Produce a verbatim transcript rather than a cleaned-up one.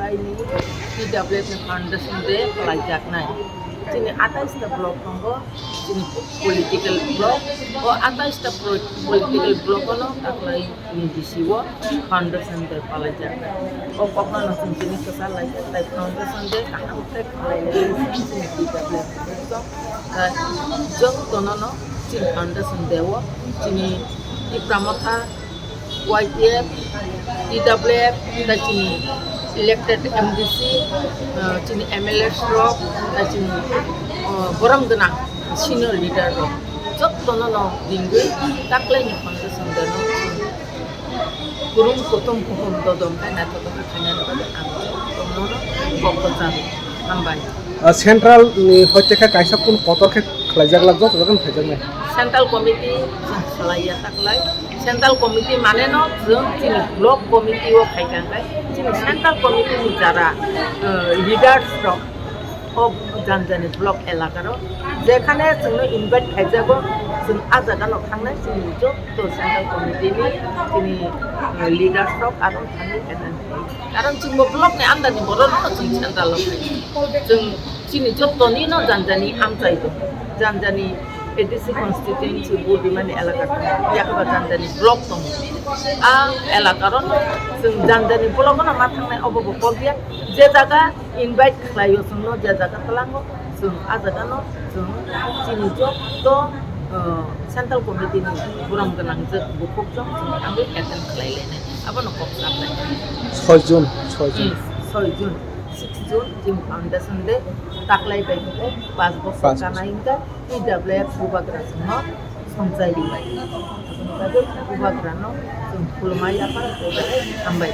Aini T W F ni foundation day khlaijaknai. Chini atais ta block tongo, chini political block. O atais ta pro-, political block ono taklai ni bisi o foundation day khlaijaknai. O kokno no chwng tini kwchar laikha, tai foundation day kaham khe khlai lai chini T W F ni bwswk. Tai jotono no chini foundation day o chini Tipra Motha Y T F, T W F, tei chini elected M D C, uh, chini M L As rok, tei chini, uh, borom gwnang senior leader rok, jotono no ringwi taklaini foundation day no chini kurum kutum kuhum dodom khai naithotok khe khainani bagwi ang jotono no kok kwchang hambai. Ah, central ni hoite khe kaisa kun kotor khe khlaijak lak joto jaga no khaijaknai. Central committee chwng khlaiya taklai. Central committee mane no chwng chini block committee o khaikha hwnkhe chini central committee ni jara, eh, leaders rok o janjani block elaka rok jekhane chwngno invite khaijago, chwng a jaga no thangnai chini joto central committee ni chini, eh, leaders rok aro thangwi attend khai. Karon chwngbo block ni under ni borok no chwng central o khai. Chwng chini joto ni no janjani amchai do. Janjani A D C constituency bo bimani elaka tongo. Yakaba janjani block tongo. A elaka ro no chwng janjani block no ma thangnai obo bo kok ya. Je jaga invite khlaio chwngno, je jaga twlango chwng a jaga no chwng chini joto, uh, central committee ni borom gwnang je bukhuk jok chwng thangwi attend khlai lainai. Abono kok saplai. Soi June, soi June. Hmm, soi June, six June, chini foundation day, taklai bai hwnkhe, pas bosor pas kanai hwnkhe, T W F bubagra chwngno somchai rwbai. Bubagra no chwng khulumai yapha, hambai.